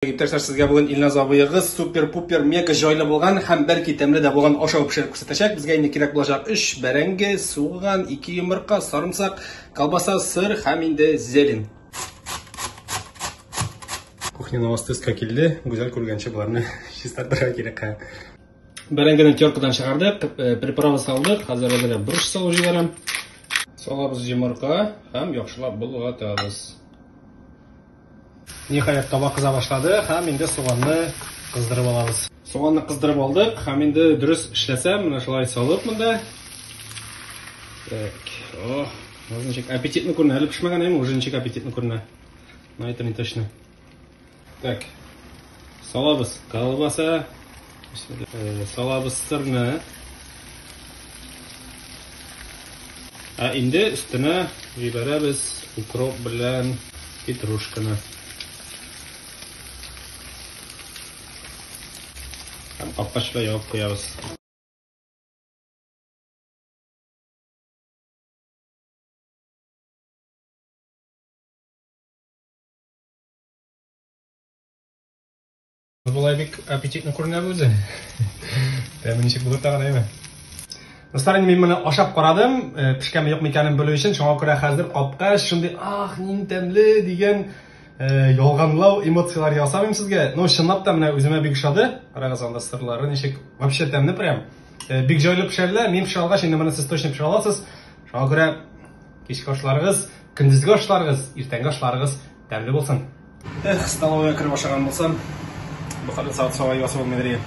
Иптәшләр, сезгә бүген Илназ абыегыз супер-пупер мега җайлы булган һәм бәлки тәмле дә булган ашау пешереп күрсәтәчәк. Безгә инде кирәк булачак 3 бәрәңге, суган, 2 йомырка, сарымсак, колбаса, сыр һәм инде зелень. Кухняның асты өскә килде. Гүзәл күргәнче боларны чистартырга кирәк. Бәрәңгене теркадан чыгардык, приправа салдык. Хәзер әзерәк борыч салып җибәрәм. Салабыз йомырка һәм яхшылап болгатабыз. Ниһаять, таба кыза башлады һәм инде суганны кыздырып алабыз. Суганны кыздырып алдык һәм инде дөрес эшләсәм, менә шулай салып монда. Так, о, ничек аппетитно күренә. Әле пешмәгән әйме, уже ничек аппетитно күренә. Но это не точно. Так, салабыз колбаса, салабыз сырны. Ә инде өстенә җибәрәбез укроп белән петрушканы. Һәм капкач белән ябып куябыз. Болай бик аппетитно күренә бу үзе. Тәме ничек булыр тагын, әйме? Дуслар, инде мин моны ашап карадым, пешкәнме юкмы икәнен белү өчен, шуңа күрә хәзер капкач шундый ах, нинди тәмле дигән ялганлау эмоцияләр ясамыйм сезгә. Но чынлап та менә үземә бик ошады. Карагыз анда сырлары ничек, вообще тәмле прям. Бик җайлы пешерелә. Мин пешерә алгач, инде моны сез точно пешерә аласыз. Шуңа күрә кичке ашларыгыз, көндезге ашларыгыз, иртәнге ашларыгыз тәмле булсын. Эх, столовая кереп ашаган булсам, бу хәтле савыт саба юасы булмый иде.